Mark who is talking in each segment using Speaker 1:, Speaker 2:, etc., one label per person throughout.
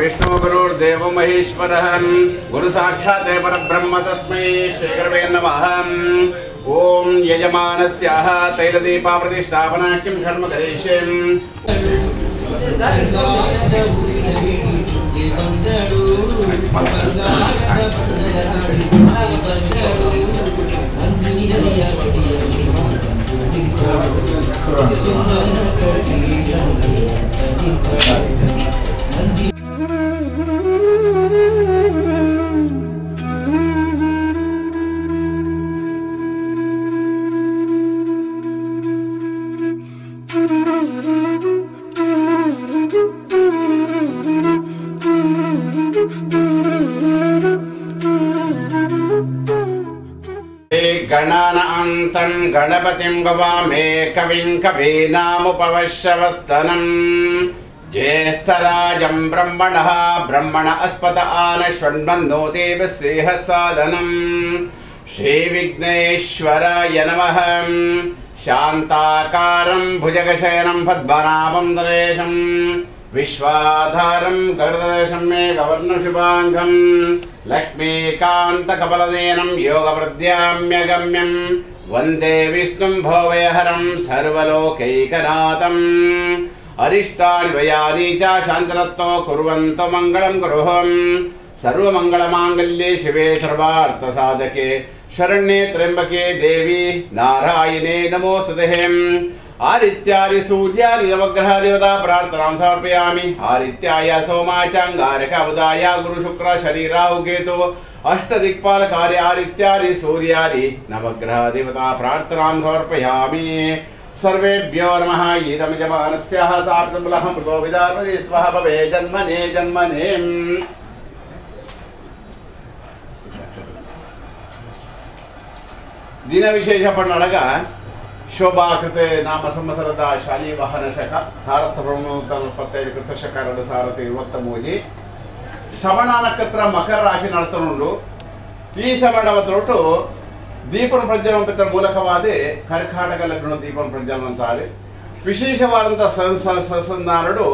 Speaker 1: Vishnu गुरुर्देवो महेश्वरः गुरु साक्षात् परब्रह्म तस्मै श्रीगुरवे नमः। ओम यजमानस्याः तैलदीपा प्रतिष्ठापना किं कर्म करिष्ये। गणानान्तं गणपतिं गवामे कविं कवीनामुपवश्रवस्तनं ज्येष्ठराजं ब्रह्मणः ब्रह्मण अस्पत आनश्वन्मन्नो देवसेह सादनं श्रीविघ्नेश्वराय नमः। शान्ताकारं भुजगशयनं पद्मनाभं दरेशं विश्वाधारं गरुडदर्शं मेघवर्णशिवाङ्गं लक्ष्मीकान्तकमलनयनं योगवृद्ध्याम्यगम्यं वन्दे विष्णुं भोवयहरं सर्वलोकैकनाथम्। अरिष्टानि भयानि च शान्तरत्तो कुर्वन्तु मङ्गलं गुरुहं सर्वमङ्गलमाङ्गल्ये शिवे सर्वार्थसाधके शरण्ये त्र्यम्बके देवी नारायणे नमोऽस्तुते। आदित्यादि सूर्यादि नवग्रह देवता प्रार्थनां समर्पयामि। आदित्याय सोमाचांगारक बुधाय गुरु शुक्र शनि राहु केतु अष्टदिक्पालकार्य आदित्यादि सूर्यादि नवग्रह देवता प्रार्थनां समर्पयामि। सर्वेभ्यो नमः। इदं यजमानस्याः सार्धमुलहं मृतो विदार्वति स्वः भवे जन्मने जन्मने। ದಿನ ವಿಶೇಷ ಪಣ್ಣಳಗ ಶೋಭಾಕೃತೆ ನಾಮ ಸಂವತ್ಸರದ ಶಾಲಿವಾಹನ ಶಕ ಸಾರಥ 145 ಕೃತಶಕ 2023 ಶ್ರವಣ ನಕ್ಷತ್ರ ಮಕರ ರಾಶಿ ನಡತನುಂಡು. ಈ ಶ್ರವಣವತ್ತೊಟ್ಟು ದೀಪನ ಪ್ರಜ್ವಲನ ಮೂಲಕವಾದ ಕರ್ಕಾಟಕ ಲಗ್ನ ದೀಪನ ಪ್ರಜ್ವಲನ ಅಂತಾರೆ. ವಿಶೇಷವಾದಂಥ ಸನ್ನಾರಡು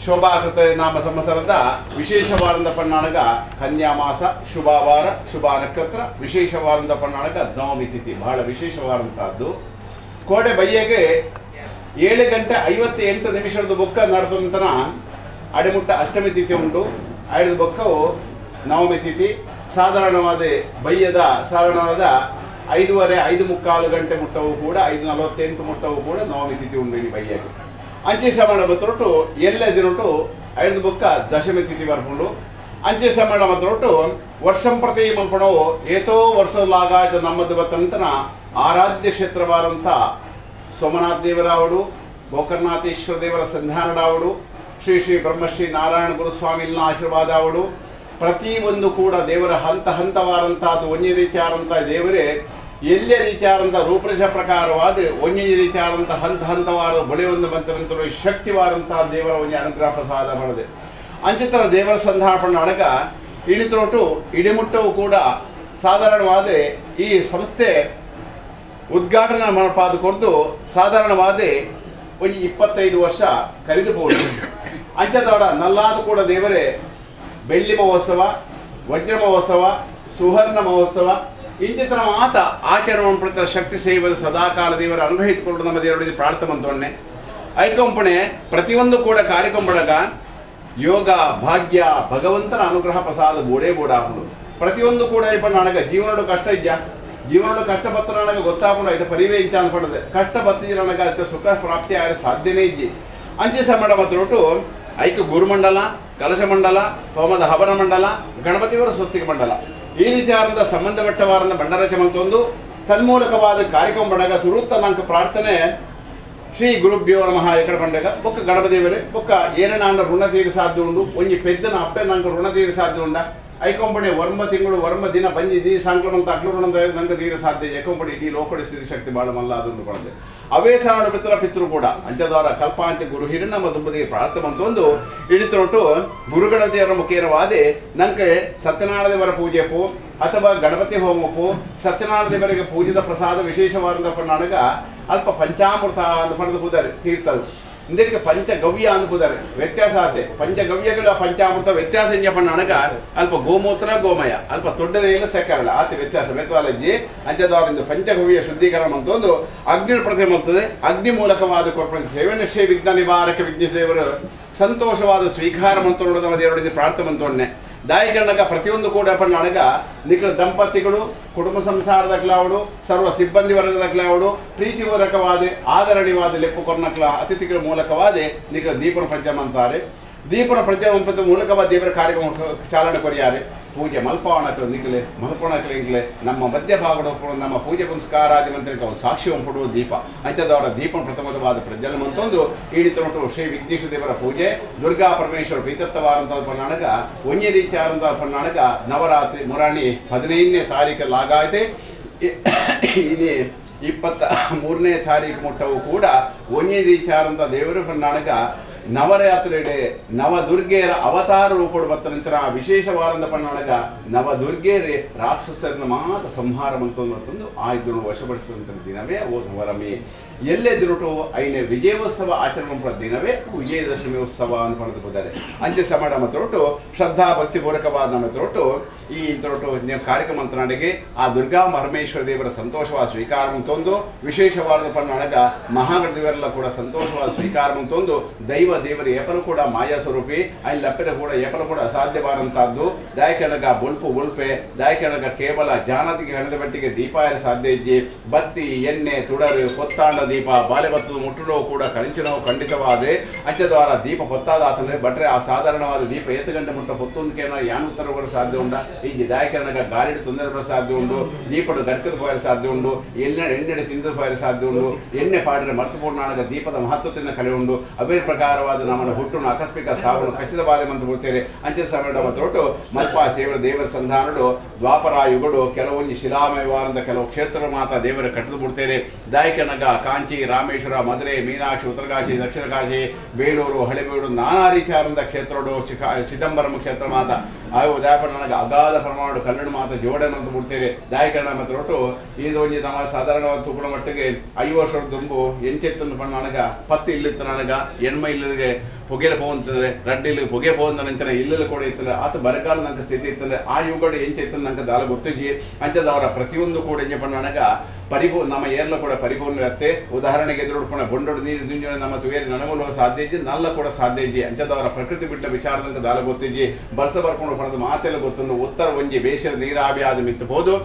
Speaker 1: ಶೋಭಾಕೃತ ನಾಮ ಸಂವತ್ಸರದ ವಿಶೇಷವಾದಂಥ ಪಣ್ಣಾಣಗ ಕನ್ಯಾಮಾಸ ಶುಭವಾರ ಶುಭ ನಕ್ಷತ್ರ ವಿಶೇಷವಾದಂಥ ಪಣ್ಣಾಣಗ ನವಮಿ ತಿಥಿ ಬಹಳ ವಿಶೇಷವಾದಂಥದ್ದು. ಕೋಡೆ ಬಯ್ಯಗೆ 7:58 ಬೊಕ್ಕ ನಡೆದಂತನ ಅಡಿಮುಟ್ಟ ಅಷ್ಟಮಿ ತಿಥಿ ಉಂಟು. ಐದು ಬೊಕ್ಕವು ನವಮಿ ತಿಥಿ. ಸಾಧಾರಣವಾದ ಬಯ್ಯದ ಸಾಧಾರಣವಾದ 5:30 5:45 ಗಂಟೆ ಮುಟ್ಟವು ಕೂಡ 5:48 ಮುಟ್ಟವು ಕೂಡ ನವಮಿ ತಿಥಿ ಉಂಟು ಈ ಬಯ್ಯಗೆ. ಅಂಚೆ ಶ್ರವಣ ಮತ್ತೊಟ್ಟು ಎಲ್ಲ ದಿನೊಟ್ಟು ಐದು ಬೊಕ್ಕ ದಶಮಿ ತಿಥಿ ಬರ್ಕೊಂಡು ಅಂಚೆ ಶ್ರವಣ ಮತ್ತೊಟ್ಟು ವರ್ಷಂಪ್ರತಿ ಮಲ್ಪಣವು ಏತೋ ವರ್ಷಲಾಗಾಯ್ತ ನಮ್ಮದು ಬತ್ತಂತನ ಆರಾಧ್ಯ ಕ್ಷೇತ್ರವಾದಂಥ ಸೋಮನಾಥ ದೇವರಾವಡು ಗೋಕರ್ಣಾಥೇಶ್ವರ ದೇವರ ಸಂಧಾನಡಾವಡು ಶ್ರೀ ಶ್ರೀ ಬ್ರಹ್ಮಶ್ರೀ ನಾರಾಯಣ ಗುರುಸ್ವಾಮಿನ ಆಶೀರ್ವಾದ ಅವಡು ಪ್ರತಿಯೊಂದು ಕೂಡ ದೇವರ ಹಂತ ಹಂತವಾದಂಥದ್ದು ಒಂದೇ ರೀತಿಯಾದಂಥ ದೇವರೇ ಎಲ್ಲೇ ರೀತಿಯಾದಂಥ ರೂಪರೇಷ ಪ್ರಕಾರವಾದ ಒಂದೇ ರೀತಿಯಾದಂಥ ಹಂತ ಹಂತವಾದ ಬಳಿಯೊಂದು ಬಂತರಂತ ಶಕ್ತಿವಾದಂಥ ದೇವರ ಒಂದೇ ಅನುಗ್ರಹ ಪ್ರಸಾದ ಮಾಡಿದೆ. ಅಂಚಿತರ ದೇವರ ಸಂಧಾನ ಅಡಗ ಇಳಿತೊಟ್ಟು ಇಡಿಮುಟ್ಟವು ಕೂಡ ಸಾಧಾರಣವಾದ ಈ ಸಂಸ್ಥೆ ಉದ್ಘಾಟನಾ ಮಾಡಪಾದ ಕೊರದು ಸಾಧಾರಣವಾದ ಒಂದು 25 ವರ್ಷ ಕರೆದುಬೋದು. ಅಂಚದವರ ನಲ್ಲಾದ ಕೂಡ ದೇವರೇ ಬೆಳ್ಳಿ ಮಹೋತ್ಸವ ವಜ್ರ ಮಹೋತ್ಸವ ಸುವರ್ಣ ಮಹೋತ್ಸವ ಇಂಚಿತರ ಮಾತ ಆಚರಣೆ ಪ್ರತಿ ಶಕ್ತಿ ಸೇವೆಯನ್ನು ಸದಾಕಾಲ ದೇವರ ಅನುಗ್ರಹಿಸಿಕೊಂಡು ನಮ್ಮ ದೇವರಿಗೆ ಪ್ರಾರ್ಥನೆ ಮಂತೊನ್ನೆ ಐಕೊಂಪಣೆ ಪ್ರತಿಯೊಂದು ಕೂಡ ಕಾರ್ಯಕ್ರಮದಾಗ ಯೋಗ ಭಾಗ್ಯ ಭಗವಂತನ ಅನುಗ್ರಹ ಪ್ರಸಾದ ಬೋಡೇ ಬೋಡಾಗುವುದು. ಪ್ರತಿಯೊಂದು ಕೂಡ ಇಪ್ಪ ನನಗೆ ಜೀವನದ ಕಷ್ಟ ಇದ್ಯಾ ಜೀವನದ ಕಷ್ಟ ಬತ್ತ ನನಗೆ ಗೊತ್ತಾಗಲ್ಲ ಇದು ಪರಿವೇ ಇಚ್ಛೆ ಅನ್ಪಡದೆ ಕಷ್ಟ ಬತ್ತಿದ್ರೆ ನನಗೆ ಅದಕ್ಕೆ ಸುಖ ಪ್ರಾಪ್ತಿ ಆಗ ಸಾಧ್ಯನೇ ಇಜ್ಜಿ. ಅಂಚೆ ಸಮಾಡ ಮಾತ್ರೊಟ್ಟು ಐಕ ಗುರುಮಂಡಲ ಕಲಶಮಂಡಲ ಹೋಮದ ಹವನ ಮಂಡಲ ಗಣಪತಿಯವರ ಸೊತ್ತಿಗೆ ಮಂಡಲ ಈ ರೀತಿಯಾದಂಥ ಸಂಬಂಧಪಟ್ಟವಾರಂಥ ಬಂಡರಚೆ ಮಂತೊಂದು ತನ್ಮೂಲಕವಾದ ಕಾರ್ಯಕ್ರಮ ಬಡಗ ಸುರುತ್ತ ನಂಕ ಪ್ರಾರ್ಥನೆ ಶ್ರೀ ಗುರುಭ್ಯೋ ನಮಃ ಎಕಡ ಬಂಡಗ ಬೊಕ್ಕ ಗಣಪದೇವರೇ ಬೊಕ್ಕ ಏನೇನಾಂಡ ಋಣ ತೀರ ಸಾಧ್ಯ ಉಂಡು ಒಂಜಿ ಪೆದ್ದನ ಅಪ್ಪೆ ನಂಗೆ ಋಣ ತೀರ ಸಾಧ್ಯ ಉಂಡ ಐಕೊಂಬಡೆ ವರ್ಮ ತಿಂಗಳು ವರ್ಮ ದಿನ ಬಂಜಿ ದೀ ಸಾಂಕ್ರಮಂತ ಅಕ್ಲು ಋಣ ನಂಗೆ ತೀರ ಸಾಧ್ಯ ಏಕೊಂಬಡಿ ಇಡೀ ಲೋಕಡಿ ಸ್ಥಿತಿ ಶಕ್ತಿ ಬಾಳ ಮಲ್ಲ ಅದುಂಡು ಪಡೆದೆ ಅವೇ ಸಾಣ ಪಿತರ ಪಿತೃ ಕೂಡ ಅಂಚದವರ ಕಲ್ಪಾಂತ ಗುರು ಹಿರಣ್ಣ ದಂಪತಿಗೆ ಪ್ರಾರ್ಥನೆ ಮಂತೊಂದು ಇಳಿತೊಟ್ಟು ಗುರುಗಣತಿಯವರ ಮುಖೇನವಾದೆ ನಂಗೆ ಸತ್ಯನಾರಾಯಣ ದೇವರ ಪೂಜೆಪು ಅಥವಾ ಗಣಪತಿ ಹೋಮಪ್ಪು ಸತ್ಯನಾರಾಯಣ ದೇವರಿಗೆ ಪೂಜಿತ ಪ್ರಸಾದ ವಿಶೇಷವಾದ ಪಣ್ಣಾಣಗ ಅಲ್ಪ ಪಂಚಾಮೃತ ಅಂತ ಪಡೆದು ಪೂಜಾರಿ ತೀರ್ಥದು ಇಂದಕ್ಕೆ ಪಂಚಗವ್ಯ ಅನ್ಕುದಾರೆ ವ್ಯತ್ಯಾಸ ಆತೆ ಪಂಚಗವ್ಯಗಳ ಪಂಚಾಮೃತ ವ್ಯತ್ಯಾಸ ಎಂಜ ಪಣ್ಣಾನಗ ಅಲ್ಪ ಗೋಮೂತ್ರ ಗೋಮಯ ಅಲ್ಪ ತೊಡ್ಡನೆಲ್ಲ ಸೆಕರಲ್ಲ ಆತ ವ್ಯತ್ಯಾಸ ವ್ಯತ್ಯಾಲಜ್ಜಿ ಅಂಚದವರಿಂದ ಪಂಚಗವ್ಯ ಶುದ್ಧೀಕರಣ ಅಂತ ಒಂದು ಅಗ್ನಿ ಪ್ರತಿಮೆ ಮಾಡ್ತದೆ ಅಗ್ನಿ ಮೂಲಕವಾದ ಕೊರ್ಪಣ ಸೇವೆಯನ್ನು ಶ್ರೀ ವಿಘ್ನ ನಿವಾರಕ ವಿಘ್ನೇಶ್ವರ ಸಂತೋಷವಾದ ಸ್ವೀಕಾರ ಮಂತ ನೋಡೋದ ದೇವರಿಗೆ ಪ್ರಾರ್ಥನೆ ಮಂತೊನ್ನೆ ದಾಯಿಕಣ್ಣಗ ಪ್ರತಿಯೊಂದು ಕೂಡ ಪಣ್ಣಾನಗ ನಿಖಲ ದಂಪತಿಗಳು ಕುಟುಂಬ ಸಂಸಾರದ ಕ್ಲಾವಡು ಸರ್ವ ಸಿಬ್ಬಂದಿ ವರ್ಗದ ಕ್ಲಾವಡು ಪ್ರೀತಿಪೂರ್ವಕವಾದ ಆದರಣೀಯವಾದ ಲೆಪ್ಪು ಕೊರ್ನಕ್ಲ ಅತಿಥಿಗಳ ಮೂಲಕವಾದ ನಿಖಲ ದೀಪನ ಪ್ರಜ್ವಲ ಅಂತಾರೆ ದೀಪನ ಪ್ರಜ್ವಲ ಮೂಲಕವಾದ ದೇವರ ಕಾರ್ಯಕ್ರಮ ಚಾಲನೆ ಕೊರಿಯಾರೆ ಪೂಜೆ ಮಲ್ಪವಣಕ್ಲು ನಿಖಲೆ ಮಲ್ಪವಣಕ್ಲು ಇಂಕ್ಲೆ ನಮ್ಮ ಮಧ್ಯಭಾಗದ ನಮ್ಮ ಪೂಜೆ ಪುನಸ್ಕಾರಾದಿ ಮಂತ್ರಕ್ಕೆ ಸಾಕ್ಷಿ ಒಂಪಡುವ ದೀಪ ಅಂಥದವರ ದೀಪನ ಪ್ರಥಮವಾದ ಪ್ರಜ್ವಲ ಅಂತೊಂದು ಈಡಿತನೊಟ್ಟು ಶ್ರೀ ವಿಘ್ನೇಶ್ವರ ದೇವರ ಪೂಜೆ ದುರ್ಗಾ ಪರಮೇಶ್ವರ ಪ್ರೀತತ್ವವಾರಂಥ ಪಣ್ಣಾಣಗ ಒಂದೇ ರೀತಿಯಾದಂಥ ಪಣ್ಣಾಣಗ ನವರಾತ್ರಿ ಮುರಾಣಿ 15ನೇ ತಾರೀಕಲ್ಲಿ ಆಗಾಯ್ತೆ ಇನಿ 23ನೇ ತಾರೀಕು ಮುಟ್ಟವು ಕೂಡ ಒಂದೇ ರೀತಿಯಾದಂಥ ದೇವರು ಪಣ್ಣಾಣಗ ನವರಾತ್ರಿಡೆ ನವದುರ್ಗೆಯರ ಅವತಾರ ರೂಪಡು ಬತ್ತ ನಂತರ ವಿಶೇಷವಾರಂದ ಪಣ್ಣಾಣಗ ನವದುರ್ಗೆಯರೇ ರಾಕ್ಷಸರನ್ನ ಮಾತ್ರ ಸಂಹಾರ ಮಂತೊಂದು ಆ ಇದನ್ನು ವಶಪಡಿಸಿದಂಥ ದಿನವೇ ಓ ನವರಮಿ ಎಲ್ಲೇ ದಿನಟು ಐನೇ ವಿಜಯೋತ್ಸವ ಆಚರಣೆ ಮಾಡುವ ದಿನವೇ ವಿಜಯದಶಮಿ ಉತ್ಸವ ಅಂತ ಪಡೆದುಕೊಂಡಿದ್ದಾರೆ ಅಂಚೆ ಸಮಾಡ ಮತ್ತೊಟ್ಟು ಶ್ರದ್ಧಾ ಭಕ್ತಿಪೂರ್ವಕವಾದ ಮತ್ತೊಟ್ಟು ಈ ತೊಟ್ಟು ಕಾರ್ಯಕ್ರಮ ಅಂತನಾಡಿಗೆ ಆ ದುರ್ಗಾ ಪರಮೇಶ್ವರ ದೇವರ ಸಂತೋಷವಾದ ಸ್ವೀಕಾರ ಅಂತೊಂದು ವಿಶೇಷವಾದ ಪಣ್ಣಾಣಗ ಮಹಾಗಣ ದೇವರೆಲ್ಲ ಕೂಡ ಸಂತೋಷವಾದ ಸ್ವೀಕಾರ ಅಂತೊಂದು ದೈವ ದೇವರ ಏಪಲು ಕೂಡ ಮಾಯಾ ಸ್ವರೂಪಿ ಅಲ್ಲಿ ಲಪ್ಪೆರ ಕೂಡ ಏಪಲು ಕೂಡ ಅಸಾಧ್ಯವಾದಂತಹದ್ದು ದಾಯಕಣಗ ಬೊಲ್ಪು ಒಲ್ಪೆ ದಾಯಕಣಗ ಕೇವಲ ಜಾನತಿಗೆ ಹಣದ ಬಟ್ಟಿಗೆ ದೀಪಾಯರ ಸಾಧ್ಯ ಇಜ್ಜಿ ಬತ್ತಿ ಎಣ್ಣೆ ತುಡರು ಹೊತ್ತಾಂಡ ದೀಪ ಬಾಳೆ ಬತ್ತದ ಮುಟ್ಟುನೋ ಕೂಡ ಕರಿಂಚಿನೋ ಖಂಡಿತವಾದೆ ಅಂತ್ಯದ್ವಾರ ದೀಪ ಹೊತ್ತಾದ ಆತಂದ್ರೆ ಬಟ್ರೆ ಆ ಸಾಧಾರಣವಾದ ದೀಪ ಏತು ಗಂಟೆ ಮುಟ್ಟ ಹೊತ್ತೊಂದಕ್ಕೆ ಯಾನು ಉತ್ತರ ಕೂಡ ಸಾಧ್ಯ ಉಂಡ ಈ ದಾಯಕರಣಗ ಗಾಳಿಡು ತೊಂದರೆ ಬರ ಸಾಧ್ಯ ಉಂಡು ದೀಪಡು ಗರ್ಕದ ಪೋಯರ ಸಾಧ್ಯ ಉಂಡು ಎಣ್ಣೆ ಎಣ್ಣೆಡೆ ತಿಂದು ಪೋಯರ ಸಾಧ್ಯ ಉಂಡು ಎಣ್ಣೆ ಪಾಡ್ರೆ ಮರ್ತುಪೂರ್ಣಾನಗ ದೀಪದ ಮಹತ್ವದಿಂದ ಕಳೆ ಉಂಡು ಅವೇ ಪ್ರಕಾರವಾದ ನಮ್ಮನ್ನು ಹುಟ್ಟುನು ಆಕಸ್ಮಿಕ ಸಾವನ್ನು ಖಚಿತವಾದ ಮಂತು ಬಿಡ್ತೇವೆ ಅಂಚೆ ಸಮಯ ಮತ್ತೊಟ್ಟು ಮಲ್ಪ ಸೇವರ ದೇವರ ಸಂಧಾನಡು ದ್ವಾಪರ ಯುಗಡು ಕೆಲವೊಂದು ಶಿಲಾಮಯವಾದ ಕೆಲವು ಕ್ಷೇತ್ರ ಮಾತ ದೇವರ ಕಟ್ಟದು ಬಿಡ್ತೇನೆ ದಾಯಕನಗ ಕಾಂಚಿ ರಾಮೇಶ್ವರ ಮದುರೆ ಮೀನಾಕ್ಷಿ ಉತ್ತರಕಾಶಿ ದಕ್ಷಿಣ ಕಾಶಿ ಬೇಳೂರು ಹಳೆಬೀಡು ನಾನಾ ರೀತಿಯಾದಂಥ ಕ್ಷೇತ್ರಡು ಚಿದಂಬರಂ ಕ್ಷೇತ್ರ ಮಾತ ಆಯೋ ದಾಯಪಣ್ಣನಗ ಅಗಾಧ ಪ್ರಮಾಣ ಕನ್ನಡ ಮಾತ ಜೋಡಣೆ ಅಂತ ಬಿಡ್ತೇವೆ ದಾಯಕರಣ ಮತ್ತು ಇದು ಒಂಜಿ ನಮ್ಮ ಸಾಧಾರಣವಾದ ತೂಕಣ ಮಟ್ಟಿಗೆ 5 ವರ್ಷದ ದುಂಬು ಎಂಚೆತ್ತನ್ನು ಪಣ್ಣನಗ 10 ಇಲ್ಲಿತ್ತು ನನಗ ಎಣ್ಮ ಇಲ್ಲರಿಗೆ ಹೊಗೆಲೆ ಪೋವಂತಂದ್ರೆ ರಡ್ಡಿಲಿ ಹೊಗೆ ಪೋವಂತ ನಂತರ ಇಲ್ಲೆಲ್ಲ ಕೂಡ ಇತ್ತಂದ್ರೆ ಆತ ಬರಗಾಲ ನಂಗೆ ಸ್ಥಿತಿ ಇತ್ತಂದ್ರೆ ಆ ಯುಗಡು ಎಂಚೆ ಇತ್ತು ನಂಗೆ ದಾಲ ಗೊತ್ತಿದ್ವಿ ಅಂಥದ್ದವರ ಪ್ರತಿಯೊಂದು ಕೂಡ ಎಂಜೆ ಪಣ್ಣನಗ ನಮ್ಮ ಏರ್ಲ ಕೂಡ ಪರಿಪೂರ್ಣ ಇರುತ್ತೆ. ಉದಾಹರಣೆಗೆ ಎದುರುಡ್ಕೊಂಡ ಬೊಂಡೊಡು ನೀರು ದುಂಜೋಣ ನಮ್ಮ ತುವೇರಿ ನನಗೋಲ ಸಾಧ್ಯ ಇದ್ದಿ ನಲ್ಲ ಕೂಡ ಸಾಧ್ಯ ಇದ್ದಿ ಅಂಥದ್ದವರ ಪ್ರಕೃತಿ ಬಿಟ್ಟ ವಿಚಾರದಂಗೆ ದಾಲ ಗೊತ್ತಿದ್ದಿ ಬರ್ಸ ಬರ್ಕೊಂಡು ಪಡೆದ ಮಾತೆಲ್ಲ ಗೊತ್ತುಂಡು ಉತ್ತರ ಒಂಜಿ ಬೇಷರ ನೀರಾವಿ ಆದ ಮಿತ್ತಬಹುದು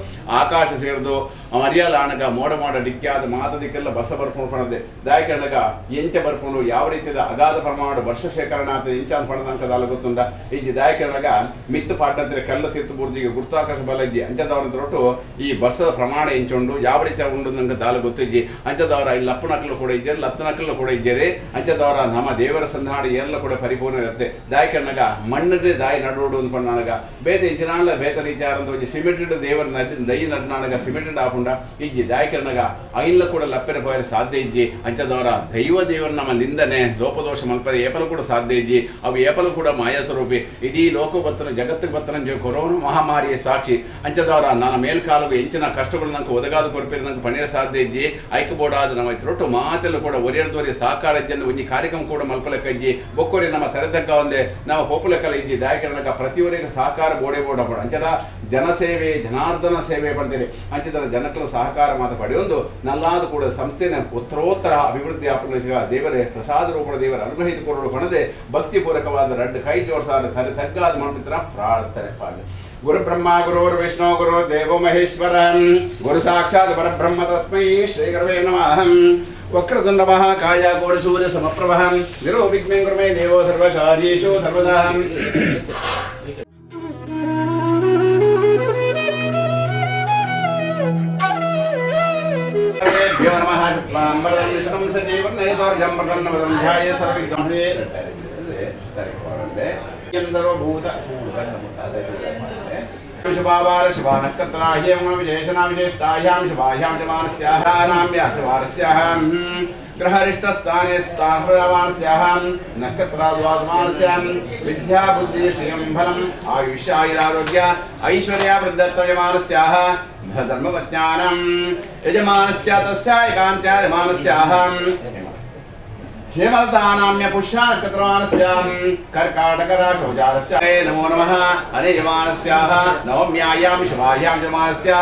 Speaker 1: ಆಕಾಶ ಸೇರಿದು ಮರಿಯಾಲ ಆಣಗ ಮೋಡ ಮೋಡ ಡಿಕ್ಕಿಯಾದ ಮಾತ ದಿಕ್ಕೆಲ್ಲ ಬರ್ಸ ಬರ್ಕೊಂಡು ಪಣದೆ ದಾಯಕಣಗ ಎಂಚ ಬರ್ಕೊಂಡು ಯಾವ ರೀತಿಯ ಅಗಾಧ ಪ್ರಮಾಣ ವರ್ಷ ಶೇಖರಣೆ ಆತ ಎಂಚ ಅನ್ಪಣದಂಕ ದಾಲ ಗೊತ್ತುಂಡ ಇಜ್ಜಿ ದಾಯಕಣಗ ಮಿತ್ತು ಪಾಟಂದ್ರೆ ಕಲ್ಲ ತೀರ್ಥ ಬುರ್ಜಿಗೆ ಗುರುತ್ವಾಕರ್ಷ ಬಲ ಇಜ್ಜಿ ಅಂಥದ್ದವರ ತೊಟ್ಟು ಈ ಬರ್ಸದ ಪ್ರಮಾಣ ಎಂಚುಂಡು ಯಾವ ರೀತಿ ಉಂಡು ನಂಗೆ ದಾಲ ಗೊತ್ತಿಜ್ಜಿ ಅಂಥದ್ದವರ ಇಲ್ಲಿ ಲಪ್ಪನಕಲು ಕೂಡ ಇದ್ದಾರೆ ಲತ್ತನಕಲು ಕೂಡ ಇದ್ದಾರೆ ಅಂಥದ್ದವರ ನಮ್ಮ ದೇವರ ಸಂಧಾನ ಎಲ್ಲ ಕೂಡ ಪರಿಪೂರ್ಣ ಇರುತ್ತೆ ದಾಯಕಣ್ಣಗ ಮಣ್ಣದೇ ದಾಯಿ ನಡುವಡು ಅಂದ್ಕೊಂಡಾನಗ ಬೇತೆ ಇಂಚಿನಾಳ ಬೇತ ರೀತಿಯಾದಂಥ ಒಂಜಿ ಸಿಮೆಂಟೆಡ್ ದೇವರ ನಡ್ ದೈ ನಡ್ನಾನಗ ಸಿಮೆಂಟೆಡ್ ಆಪುಂಡ ಇಜ್ಜಿ ದಾಯಕಣ್ಣಗ ಐಲ್ಲ ಕೂಡ ಲಪ್ಪೆರ ಪೋಯರ ಸಾಧ್ಯ ಇಜ್ಜಿ ಅಂಥದ್ದವರ ದೈವ ದೇವರ ನಮ್ಮ ನಿಂದನೆ ಲೋಪದೋಷ ಮಲ್ಪರೆ ಏಪಲು ಕೂಡ ಸಾಧ್ಯ ಇಜ್ಜಿ ಅವು ಏಪಲು ಕೂಡ ಮಾಯಾ ಸ್ವರೂಪಿ ಇಡೀ ಲೋಕ ಬತ್ತನ ಜಗತ್ತಿಗೆ ಬತ್ತನ ಕೊರೋನಾ ಮಹಾಮಾರಿಯ ಸಾಕ್ಷಿ ಅಂಥದ್ದವರ ನನ್ನ ಮೇಲ್ಕಾಲುಗೆ ಎಂಚಿನ ಕಷ್ಟಗಳು ನಂಗೆ ಒದಗಾದ ಕೊರಪೇರು ನಂಗೆ ಪಣೀರ ಸಾಧ್ಯ ಇಜ್ಜಿ ಐಕ್ಯಬೋಡಾದ ನಮ್ಮ ರೊಟ್ಟು ಮಾತೆಲ್ಲ ಕೂಡ ಒರೆಯರ್ದೋರಿ ಸಹಕಾರ ಇಜ್ಜನ್ನು ಒಂಜಿ ಕಾರ್ಯಕ್ರಮ ಕೂಡ ಮಲ್ಪಲಕ್ಕ ಇಜ್ಜಿ ಬೊಕ್ಕೊರಿ ನಮ್ಮ ತರೆದಕ್ಕ ಒಂದೇ ನಾವು ಪೋಪುಲಕ್ಕಲ್ಲ ಇಜ್ಜಿ ದಾಯಕರಣಕ ಪ್ರತಿಯೊರಿಗೆ ಸಹಕಾರ ಬೋಡೆ ಬೋಡ ಬೋಡ ಅಂಚನ ಜನಸೇವೆ ಜನಾರ್ದನ ಸೇವೆ ಪಡ್ತೀರಿ ಅಂಚಿದರ ಜನಕಲ ಸಹಕಾರ ಮಾತ ಪಡೆಯೊಂದು ನಲ್ಲಾದ ಕೂಡ ಸಂಸ್ಥೆನ ಉತ್ತರೋತ್ತರ ಅಭಿವೃದ್ಧಿ ಆಪಣ ದೇವರೇ ಪ್ರಸಾದ ರೂಪದ ದೇವರ ಅನುಗ್ರಹಿತ ಕೊರಡು ಪಣದೆ ಭಕ್ತಿಪೂರ್ವಕವಾದ ರಡ್ಡು ಕೈ ಜೋಡಿಸಾದ ಸರಿ ತಗ್ಗಾದ ಮಾಡ್ಬಿತ್ರ ಪ್ರಾರ್ಥನೆ ಪಾಡಲಿ. ಗುರು ಬ್ರಹ್ಮ ಗುರುರ್ ವಿಷ್ಣು ಗುರು ದೇವೋ ಮಹೇಶ್ವರ ಗುರು ಸಾಕ್ಷಾತ್ ಪರಬ್ರಹ್ಮ ತಸ್ಮೈ ಶ್ರೀ ಗುರವೇ ನಮಃ. ವಕ್ರತುಂಡ ಮಹಾಕಾಯ ಕೋಟಿ ಸೂರ್ಯ ಸಮಪ್ರಭ ನಿರೋವಿಘ್ನಂ ಗುರು ಮೇ ದೇವೋ ಸರ್ವಕಾರ್ಯೇಷು ಸರ್ವದಾ. शुभावार शुभानक्षत्राह्यं विशेषणाविशेषतायां शुभायां जमानस्याः नाम्यासवारस्याः ग्रहरिष्टस्थाने स्थानप्रदावानस्याः नक्षत्राद्वासमानस्यां विद्या बुद्धि श्रियं फलम् आयुष्यायुरारोग्य ऐश्वर्या वृद्धत्वयमानस्याः धर्मपत्न्यानां यजमानस्य तस्या एकान्त्या यजमानस्याः। हेमलतानाम्य पुष्यानक्षत्रमानस्यां कर्काटकराशोजारस्य नमो नमः अनेयमानस्याः नवम्यायां शुभायां जमानस्य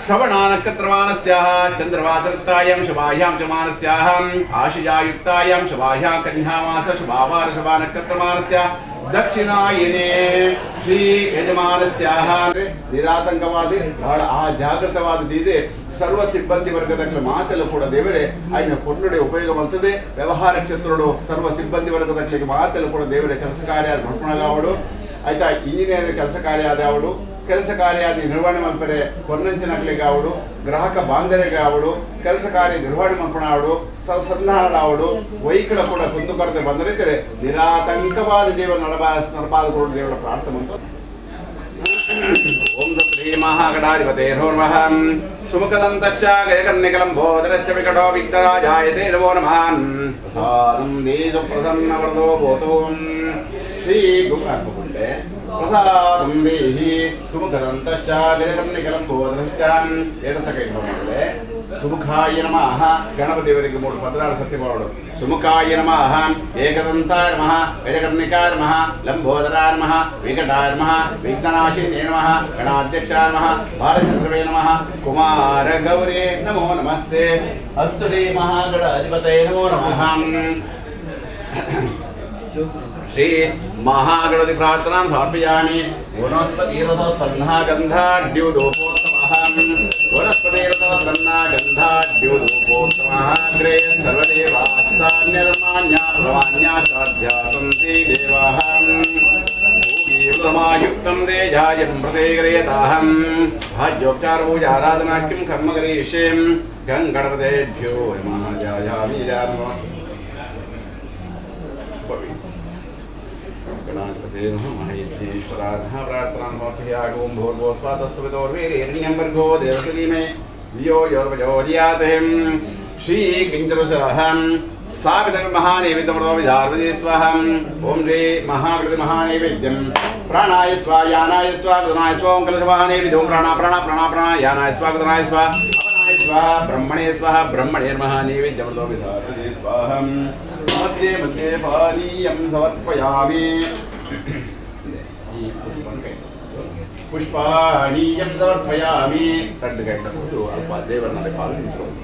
Speaker 1: श्रवणानक्षत्रमानस्याः चन्द्रवादृत्तायां शुभायां जमानस्याः आशिजायुक्तायां शुभायां कन्यामास शुभावार शुभानक्षत्रमानस्य दक्षिणायने ಶ್ರೀ ಯಜಮಾನಸ್ಯಾಹ ನಿರಾತಂಕವಾದಿ ಬಹಳ ಆ ಜಾಗೃತವಾದದಿದೆ ಸರ್ವ ಸಿಬ್ಬಂದಿ ವರ್ಗದ ಮಾತೆಲ್ಲ ಕೂಡ ದೇವರೇ ಆಯ್ನ ಕೊನ್ನುಡೆ ಉಪಯೋಗ ಬಂತದೆ ವ್ಯವಹಾರ ಕ್ಷೇತ್ರಡು ಸರ್ವ ಸಿಬ್ಬಂದಿ ವರ್ಗದ ಮಾತೆಲ್ಲ ಕೂಡ ದೇವರೇ ಕೆಲಸ ಕಾರ್ಯ ಮಡ್ಪಣಗಾವಡು ಆಯ್ತಾ ಇಂಜಿನಿಯರ್ ಕೆಲಸ ಕಾರ್ಯ ಆದವಡು ಕೆಲಸ ಕಾರ್ಯಾದಿ ನಿರ್ವಹಣೆ ಮಲ್ಪರೆ ಕೊನ್ನಂಚಿನಕ್ಲಿಗಾವಡು ಗ್ರಾಹಕ ಬಾಂಧವ್ಯಗಾವಡು ಕೆಲಸ ಕಾರ್ಯ ನಿರ್ವಹಣೆ ಮಲ್ಪಣಾವಡು ಸಂಧಾನಡಾವಡು ವೈಕಳ ಕೂಡ ಕುಂದುಕೊರತೆ ಬಂದರೆ ನಿರಾತಂಕವಾದ ದೇವರ ನಡಪಾದ ಕೊಡು ದೇವರ ಪ್ರಾರ್ಥನೆ ಬಂತು. ಓಂ ಶ್ರೀ ಮಹಾಗಣಾಧಿಪತೇ ನಮಃ. ಸುಮುಖದಂತಶ್ಚ ಗಜಕರ್ಣಿಕಲಂಬೋದರಶ್ಚ ವಿಕಟೋ ವಿಘ್ನರಾಜಾಯತೆ ನಮೋ ನಮಃ. ಪ್ರಸಾದಂ ದೇಶ ಪ್ರಸನ್ನವರದೋ ಭೂತೋ ಶ್ರೀ ಗುರುಕುಂಡೆ ಪ್ರಸಾದಂ ದೇಹಿ ಸುಮುಖದಂತಶ್ಚ ಗಜಕರ್ಣಿಕಲಂಬೋದರಶ್ಚ ಎಡತ ಕೈ ಮೇಲೆ ಸುಮುಖಾಯ ನಮಃ. ಗಣಪತಿಯವರಿಗೆ 3 16 ಸತ್ಯವಾಡು. ಸುಮುಖಾಯ ನಮಃ, ಏಕದಂತಾಯ ನಮಃ, ಗಜಕರ್ಣಿಕಾಯ ನಮಃ, ಲಂಬೋದರಾಯ ನಮಃ, ವಿಕಟಾಯ ನಮಃ, ವಿಘ್ನನಾಶಿನೇ ನಮಃ, ಗಣಾಧ್ಯಕ್ಷಾಯ ನಮಃ, ಬಾಲಚಂದ್ರವೇ ನಮಃ, ಕುಮಾರ ಗೌರೇ ನಮೋ ನಮಸ್ತೆ. ಅಸ್ತು ಶ್ರೀ ಮಹಾಗಣಾಧಿಪತಯೇ ನಮೋ ನಮಃ. ಶ್ರೀ ಮಹಾಗಣಪತಿ ಪ್ರಾರ್ಥನಾ ಸಮರ್ಪಯಾಮಿ. ವನಸ್ಪತಿರಸೋತ್ಪನ್ನ ಗಂಧಾಢ್ಯುದೋಪೋತ್ತಮಃ ವನಸ್ಪತಿರಸೋತ್ಪನ್ನ ಗಂಧಾಢ್ಯುದೋಪೋತ್ತಮಃ ಅಗ್ರೇ ಸರ್ವದೇವಾಸ್ತಾನ್ಯರ್ಮಾನ್ಯಾ ಪ್ರಮಾನ್ಯಾ ಸಾಧ್ಯಾ ಸಂತಿ ದೇವಾಃ ಭೂಗೀವೃತಮಾಯುಕ್ತಂ ತೇಜಾಯಂ ಪ್ರತಿಗ್ರಯತಾಹಂ ಭಾಜ್ಯೋಪಚಾರ ಪೂಜಾ ಆರಾಧನಾ ಕಿಂ ಕರ್ಮ ಕರಿಷ್ಯೆ ಗಂ ಗಣಪತೇಭ್ಯೋ ನಮಃ. ಜಾಯಾಮಿ ಜಾಮೋ ಗಣಾಧಿಪತೇ ನಮಃ. ಮಹೇಶ್ವರಾಧ ಪ್ರಾರ್ಥನಾ ಸಮರ್ಪಯಾಮಿ. ಓಂ ಭೂರ್ಭುವಃ ಸ್ವಃ ತತ್ಸವಿತುರ್ವರೇಣ್ಯಂ ಭರ್ಗೋ ದೇವಸ್ಯ ಧೀಮಹಿ ಧಿಯೋ ಯೋ ನ ಪ್ರಚೋದಯಾತ್. ಶ್ರೀ ಕಿಂಚರಸಹಂ ಸಾವಿತರ್ಮಹಾನೈವೇದ್ಯಮೃತೋ ವಿಧಾರ್ವತಿ ಸ್ವಹಂ. ಓಂ ಶ್ರೀ ಮಹಾಗಣಪತಿ ಮಹಾನೈವೇದ್ಯಂ ಪ್ರಾಣಾಯ ಸ್ವ ಯಾನಾಯ ಸ್ವ ಗದನಾಯ ಸ್ವ ಓಂ ಕಲಶ ಮಹಾನೈವೇದ್ಯಂ ಪ್ರಾಣ ಪ್ರಾಣ ಪ್ರಾಣ ಪ್ರಾಣ ಯಾನಾಯ ಸ್ವ ಗದನಾಯ ಸ್ವ ಅವನಾಯ ಸ್ವ ಬ್ರಹ್ಮಣೇ ಸ್ವಹ ಬ್ರಹ್ಮಣೇ ಮಹಾನೈವೇದ್ಯಮೃತೋ ವಿಧಾರ್ವತಿ ಸ್ವಹಂ. ಮಧ್ಯೆ ಮಧ್ಯೆ ಪಾನೀಯಂ ಸಮರ್ಪಯಾಮಿ. ಈ ಪುಷ್ಪಾಣೀಯಂ ಸಮರ್ಪಯಾಮಿ. 2 ಗಂಟೆ ಕೊಟ್ಟು ಅಲ್ಪ ದೇವರನ್ನ ಕಾಲು ನಿಂತ್ಕೊಳ್ಳಿ.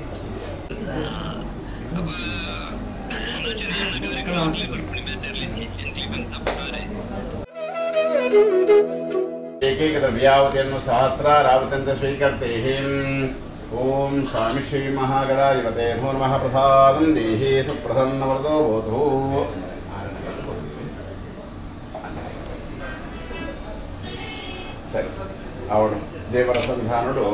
Speaker 1: ಏಕೈಕ ದ್ರವ್ಯಾವತಿಯನ್ನು ಸಹಸ್ರಾರಾವತಿಯಂತೆ ಸ್ವೀಕರ್ತೇಹಿ. ಓಂ ಸ್ವಾಮಿ ಶ್ರೀ ಮಹಾಗಣಾಧಿಪತೇ ನಮೋ ನಮಃ. ಪ್ರಸಾದಂ ದೇಹಿ ಸುಪ್ರಸನ್ನವರದೋ ಭೂತೋ. ಸರಿ, ಅವಳು ದೇವರ ಸಂಧಾನುಡು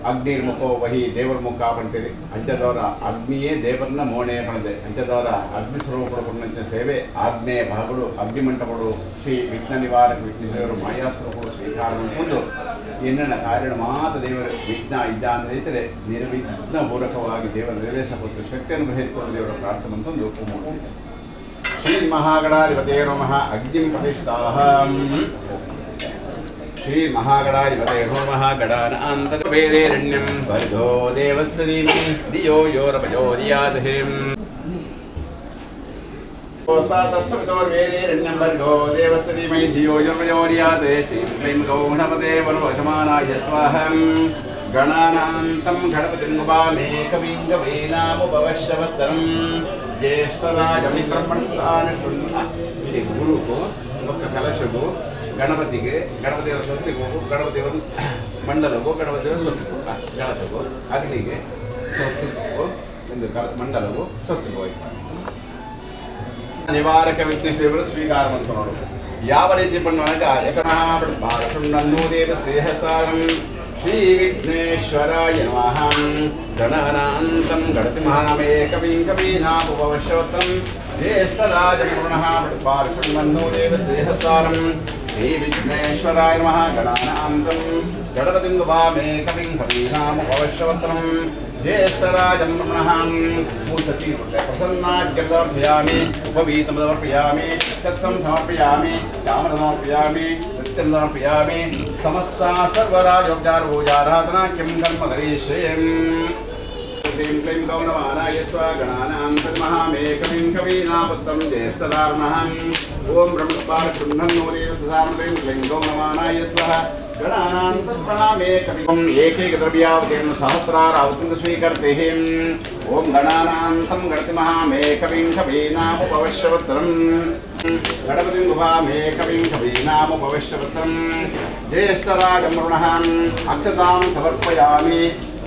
Speaker 1: ಅಗ್ನಿರ್ಮುಖೋ ವಹಿ ದೇವರ ಮುಖ ಪಂತೀರಿ ಅಂಚದವರ ಅಗ್ನಿಯೇ ದೇವರನ್ನ ಮೋಣೆ ಪಣದೆ ಅಂಚದವರ ಅಗ್ನಿ ಸ್ವರೂಪಡು ಪುಣ್ಯಂಚ ಸೇವೆ ಆಗ್ನೇಯ ಭಾಗಡು ಅಗ್ನಿಮಂಟಪಡು ಶ್ರೀ ವಿಘ್ನ ನಿವಾರಕ ವಿಘ್ನೇಶ್ವರರು ಮಾಯಾ ಸ್ವರೂಪಡು ಸ್ವೀಕಾರ ಮಾಡಿಕೊಂಡು ಎನ್ನ ಕಾರ್ಯಣ ಮಾತ ದೇವರ ವಿಘ್ನ ಇದ್ದ ಅಂದರೆ ಇತರೆ ನಿರ್ವಿಘ್ನ ಪೂರಕವಾಗಿ ದೇವರ ನೆರವೇರಿಸಬಹುದು ಶಕ್ತಿಯನ್ನು ಗ್ರಹಿಸಿಕೊಂಡು ದೇವರ ಪ್ರಾರ್ಥನೆ ಅಂತಂದು ಮೂಡಿದೆ. ಶ್ರೀ ಮಹಾಗಣಾಧಿಪತೇ ನಮಃ. ಅಗ್ನಿಂ ಪ್ರತಿಷ್ಠಾಹಂ. ಶ್ರೀ ಮಹಾಗಣಾಧಿಪತೇ ನಮಃ. ಗಣಾನಾಂತವೇರೇರಣ್ಯಂ ಭರ್ಗೋ ದೇವಸ್ಯ ಧೀಮಹಿ ಧಿಯೋ ಯೋ ನ ಪ್ರಚೋದಯಾತ್. ತತ್ಸವಿತುರ್ವೇದೇರಣ್ಯಂ ಭರ್ಗೋ ದೇವಸ್ಯ ಧೀಮಹಿ ಧಿಯೋ ಯೋ ನ ಪ್ರಚೋದಯಾತ್. ಶ್ರೀ ಕ್ಲೈಂ ಗೌಣಪತೆ ವರುವಶಮಾನಾಯ ಸ್ವಾಹಂ. ಗಣಾನಾಂತಂ ಗಣಪತಿಂ ಗುಪಾಮೇ ಕವಿಂ ಕವೀನಾಮುಪವಶ್ಯವತ್ತರಂ ಜ್ಯೇಷ್ಠರಾಜಂ ಬ್ರಹ್ಮಣಸ್ತಾನ ಇದು ಗುರುಗೂ ಒಕ್ಕ ಕಲಶಗೂ ಗಣಪತಿಗೆ ಗಣಪತಿಯವರ ಸ್ವಸ್ತಿಗೂ ಗಣಪತಿಯವರ ಮಂಡಲಗೂ ಗಣಪತಿಯವರ ಸ್ವಸ್ತಿಗೂ ಗಣಸಗೂ ಅಗ್ನಿಗೆ ಸ್ವಸ್ತಿಗೂ ಎಂದು ಮಂಡಲಗೂ ಸ್ವಸ್ತಿಗೂ ಆಯ್ತು. ನಿವಾರಕ ವಿಘ್ನೇಶ್ವರರು ಸ್ವೀಕಾರ ಮಾಡ್ಕೊಂಡು ಯಾವ ರೀತಿ பண்ணுವಾಗ ದೇವ ಸೇಹಸಾರಂ ಶ್ರೀ ವಿಘ್ನೇಶ್ವರಾಯ ನಮಃ. ಗಣಹನಾಂತಂ ಗಣತಿ ಮಹಾಮೇ ಕವಿಂ ಕವೀನಾಪುಪವಶ್ವತ್ತಂ ಜ್ಯೇಷ್ಠರಾಜಮೃಣಃ ಪ್ರತಿಪಾರ್ಷಣ್ಮನ್ನೋ ದೇವಸೇಹಸಾರಂ ಶ್ರೀ ವಿಘ್ನೇಶ್ವರಾಯ ನಮಃ. ಗಣಾನಾಂತಂ ಗಣಪತಿಂ ಗುಪಾಮೇ ಕವಿಂ ಕವೀನಾಮುಪವಶ್ವತ್ತಂ ಜ್ಯೇಷ್ಠರಾಜಮೃಣಃ ಮೂಸತಿ ಪ್ರಸನ್ನಾಜ್ಞಂ ಸಮರ್ಪಯಾಮಿ. ಉಪವೀತಂ ಸಮರ್ಪಯಾಮಿ. ಛತ್ರಂ ಸಮರ್ಪಯಾಮಿ. ಚಾಮರ ಸಮರ್ಪಯಾಮಿ. ನೃತ್ಯಂ ಸಮರ್ಪಯಾಮಿ. ಸಮಸ್ತ ಸರ್ವರಾಜೋಪಚಾರ ಪೂಜಾರಾಧನಾ ಕಿಂ ಕರ್ಮ ಕರಿಷ್ಯೆ. ह्रीं क्लीं गौणवानाय स्वा गणानां तन्महामेकमीं कवीनापुत्रं ज्येष्ठदारुणः ओम ब्रह्मपारशुण्ठन्नो देव ससारं ह्रीं क्लीं गौणवानाय स्वाहा गणानां तत्प्रणामे कविं एकैकद्रव्यावतेन सहस्रारावतिं स्वीकर्तिः ओम गणानां तं गणतिमहामेकवीं कवीनामुपवश्यवत्रं गणपतिं गुभामेकवीं कवीनामुपवश्यवत्रं ज्येष्ठराजमरुणः अक्षतां समर्पयामि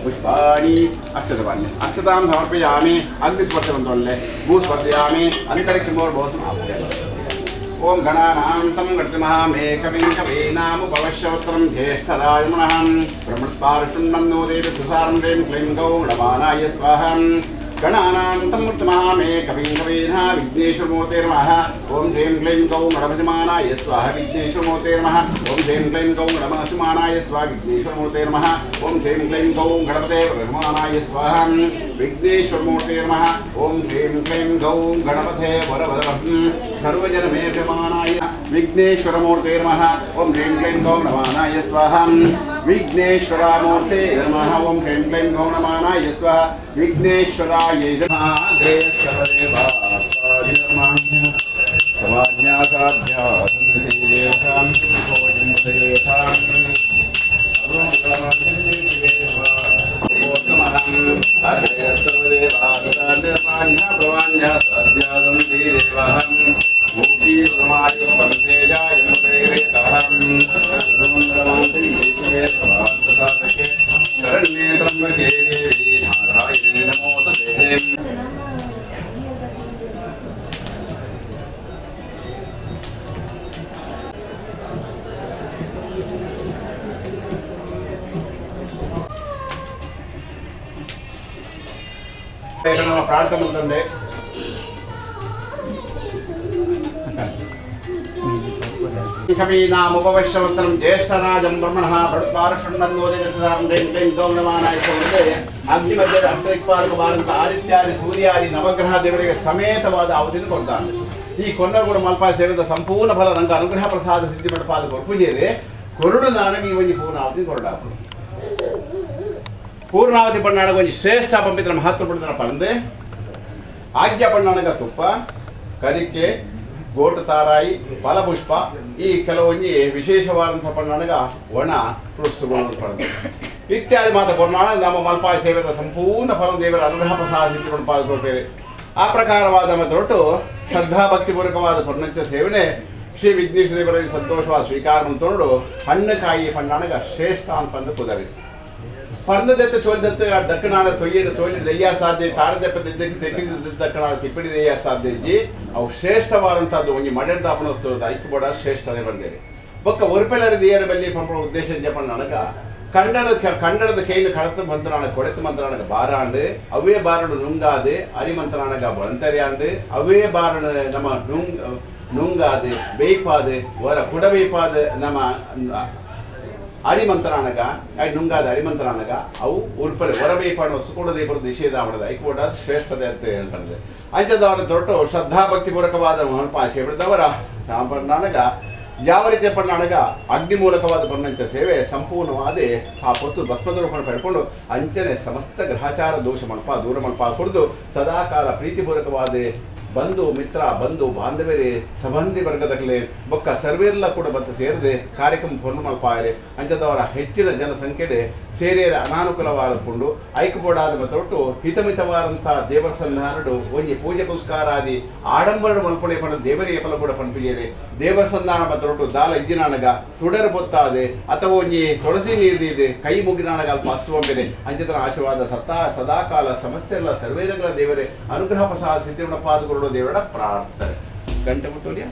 Speaker 1: पुष्पाणि अक्षतवाणि अक्षतां समर्पयामि अग्निस्पर्शवन्तोल्ले भूस्पर्शयामि अन्तरिक्षमोर्भोसम् आपूर्य ओम गणानां तं गणतिमहामेकवीं कवीनामुपवश्यवत्रं ज्येष्ठराजमणः ब्रह्मणस्पार्शुण्णन्नो देवी सुसारं ह्रीं क्लीं गौणवानाय स्वाहा गणानां तं गणतिमहामेकवीं कवीना विघ्नेश्वरमूर्तेर्नमः ओम ह्रीं क्लीं गौणभजमानाय स्वाहा विघ्नेश्वरमूर्तेर्नमः ओम ह्रीं क्लीं गौणमसुमानाय स्वाहा विघ्नेश्वरमूर्तेर्नमः ओम ह्रीं क्लीं गौणपते ब्रह्माणाय स्वाहा विघ्नेश्वरमूर्तेर्नमः ओम ह्रीं क्लीं गौं गणपते वरवरं सर्वजनमेभ्यमानाय विघ्नेश्वरमूर्तेर्नमः ओम ह्रीं क्लीं गौणमानाय स्वाहा विघ्नेश्वरामूर्ते नमः ओम ह्रीं क्लीं गौणमानाय स्वाहा विघ्नेश्वराय नमः ಪ್ರಾರ್ಥನೆ ಅಂತಂದೆ ಕವೀನಾಮುಪವಶ್ಯವಂತರಂ ಜ್ಯೇಷ್ಠರಾಜಂ ಬ್ರಹ್ಮಣಃ ಭಟ್ಪಾರಷಣ್ಣನ್ನೋ ದೇವಸದಾರಂ ह्रीं क्लीं ಗೌಣವಾನಾಯ ಅಗ್ನಿಮಧ್ಯದ ಅಷ್ಟದಿಕ್ಪಾಲಕವಾದಂಥ ಆದಿತ್ಯಾದಿ ಸೂರ್ಯಾದಿ ನವಗ್ರಹ ದೇವರಿಗೆ ಸಮೇತವಾದ ಅವಧಿಯನ್ನು ಕೊಡ್ತಾನೆ. ಈ ಕೊನ್ನರಗೂಡ ಮಲ್ಪಾಯ ಸೇರಿದ ಸಂಪೂರ್ಣ ಫಲ ರಂಗ ಅನುಗ್ರಹ ಪ್ರಸಾದ ಸಿದ್ಧಿ ಮಡಪಾದ ಕೊರ್ಪುಜೇರೆ ಕೊರಡು ನಾನಗೆ ಈ ಒಂಜಿ ಪೂರ್ಣಾವತಿ ಕೊರಡಾಪುಡು ಪೂರ್ಣಾವತಿ ಪಣ್ಣಾಡಗ ಒಂಜಿ ಶ್ರೇಷ್ಠ ಪಂಪಿತರ ಮಹತ್ವ ಪಡೆದನ ಪಂದೆ ಆಜ್ಞಾ ಪಣ್ಣಾಡಗ ತುಪ್ಪ ಕರಿಕೆ ಗೋಟು ತಾರಾಯಿ ಫಲಪುಷ್ಪ ಈ ಕೆಲವೊಂಜಿ ವಿಶೇಷವಾದಂಥ ಪಣ್ಣಾಡಗ ಒಣ ಫ್ರೂಟ್ಸ್ ಪಡೆದ ಇತ್ಯಾದಿ ಮಾತ ಕೊರ್ನಾಡ ನಮ್ಮ ಮಲ್ಪಾಯ ಸೇವೆದ ಸಂಪೂರ್ಣ ಫಲ ದೇವರ ಅನುಗ್ರಹ ಪ್ರಸಾದ ಸಿದ್ಧಿ ಪಣಪಾದ ಕೊಡ್ತೇವೆ. ಆ ಪ್ರಕಾರವಾದ ತೊಟ್ಟು ಶ್ರದ್ಧಾ ಭಕ್ತಿಪೂರ್ವಕವಾದ ಪರ್ಣಂಚ ಸೇವನೆ ಶ್ರೀ ವಿಘ್ನೇಶ್ವರ ದೇವರಲ್ಲಿ ಸಂತೋಷವಾದ ಸ್ವೀಕಾರ ತಗೊಂಡು ಹಣ್ಣು ಕಾಯಿ ಪಣ್ಣಾಡಗ ಶ್ರೇಷ್ಠ ಅಂತಂದು ಕುದರಿ ಪರ್ಣದತ್ತ ಚೋಲಿದತ್ತ ದಕ್ಕಣಾಡ ತೊಯ್ಯಿಡು ಚೋಲಿ ದಯ್ಯ ಸಾಧ್ಯ ತಾರದೆಪ್ಪ ತೆಪ್ಪಿದ ದಕ್ಕಣಾಡ ತಿಪ್ಪಿಡಿ ದಯ್ಯ ಸಾಧ್ಯ ಇಜ್ಜಿ ಅವು ಶ್ರೇಷ್ಠವಾದಂಥದ್ದು ಒಂಜಿ ಮಡೆದಾಪನ ವಸ್ತು ಐಕ್ಯ ಬೋಡ ಶ್ರೇಷ್ಠದೇ ಬಂದೇರಿ ಬೊಕ್ಕ ಒರ್ಪೆಲರಿ ದೇಯರ ಬಲ್ಲಿ ಪಂಪಳ ಉದ್ದೇಶ ಜಪಣ್ಣನಗ ಕನ್ನಡದ ಕೈಲು ಕಡತ ಮಂತ್ರಾಣ ಕೊಡೆತ ಮಂತ್ರಾಣಗ ಬಾರಾಂಡು ಅವೇ ಬಾರಡು ನುಂಗಾದು ಅರಿಮಂತ್ರಾಣಗ ಬಳಂತರಿಯಾಂಡು ಅವೇ ಬಾರಡು ನಮ್ಮ ನುಂಗಾದು ಬೇಯ್ಪಾದು ಹೊರ ಕುಡ ಬೇಯ್ಪಾದು ನಮ್ಮ ಅರಿಮಂತ್ರಾಣಗ ನುಂಗಾದ ಅರಿಮಂತ್ರಾಣಗ ಅವು ಉರ್ಪಲೆ ಹೊರಬೇಪಾಣ ಸುಕೂಡದೇ ಬರೋದು ನಿಷೇಧ ಮಾಡೋದು ಐಕೋಟ ಶ್ರೇಷ್ಠತೆ ಅಂತ ಹೇಳ್ತಾರೆ. ಅಂಚದವರ ದೊಡ್ಡ ಶ್ರದ್ಧಾಭಕ್ತಿಪೂರ್ವಕವಾದ ಮಹಲ್ಪಾಶೆ ಬಿಡಿದವರ ಪಣ್ಣಾಣಗ ಯಾವ ರೀತಿಯ ಪಣ್ಣಾಣಗ ಅಗ್ನಿ ಮೂಲಕವಾದ ಪಣ್ಣಂಚ ಸೇವೆ ಸಂಪೂರ್ಣವಾದ ಆ ಪೊತ್ತು ಭಸ್ಮದ ರೂಪವನ್ನು ಪಡ್ಕೊಂಡು ಅಂಚನೆ ಸಮಸ್ತ ಗ್ರಹಚಾರ ದೋಷ ಮಣಪ ದೂರ ಮಣಪ ಕುಡಿದು ಸದಾಕಾಲ ಪ್ರೀತಿಪೂರ್ವಕವಾದ ಬಂಧು ಮಿತ್ರ ಬಂಧು ಬಾಂಧವ್ಯರೇ ಸಂಬಂಧಿ ವರ್ಗದಗಲೇ ಬೊಕ್ಕ ಸರ್ವೇರ್ಲ ಕೂಡ ಬತ್ತ ಸೇರದೆ ಕಾರ್ಯಕ್ರಮ ಪೊರ್ಲು ಮಲ್ಪಾಯರೆ ಅಂಚದವರ ಹೆಚ್ಚಿನ ಜನಸಂಖ್ಯೆ ಸೇರಿಯರ ಅನಾನುಕೂಲವಾದಕೊಂಡು ಐಕ್ಯಬೋಡಾದ ಮತ್ತೊಟ್ಟು ಹಿತಮಿತವಾದಂಥ ದೇವರ ಸನ್ನಿಧಾನಡು ಒಂಜಿ ಪೂಜೆ ಪುಸ್ಕಾರಾದಿ ಆಡಂಬರಡು ಮಲ್ಪಣೆ ಪಣ ದೇವರಿಗೆ ಫಲ ಕೂಡ ಪಂಪಿಯರೆ ದೇವರ ಸನ್ನಿಧಾನ ಮತ್ತೊಟ್ಟು ದಾಲ ಇಜ್ಜಿನಾನಗ ತುಡರು ಪೊತ್ತಾದೆ ಅಥವಾ ಒಂಜಿ ತುಳಸಿ ನೀರ್ದಿದೆ ಕೈ ಮುಗಿನಾನಗ ಅಲ್ಪ ಅಸ್ತುವಂಬೆನೆ ಅಂಚತರ ಆಶೀರ್ವಾದ ಸದಾ ಸದಾಕಾಲ ಸಮಸ್ಯೆ ಎಲ್ಲ ಸರ್ವೇರಗಳ ದೇವರೇ ಅನುಗ್ರಹ ಪ್ರಸಾದ ಸಿದ್ಧಿಗುಣ ಪಾದಗಳು ದೇವರ ಪ್ರಾರ್ಥನೆ ಗಂಟೆ ಮುಟ್ಟೋಡಿಯಾ.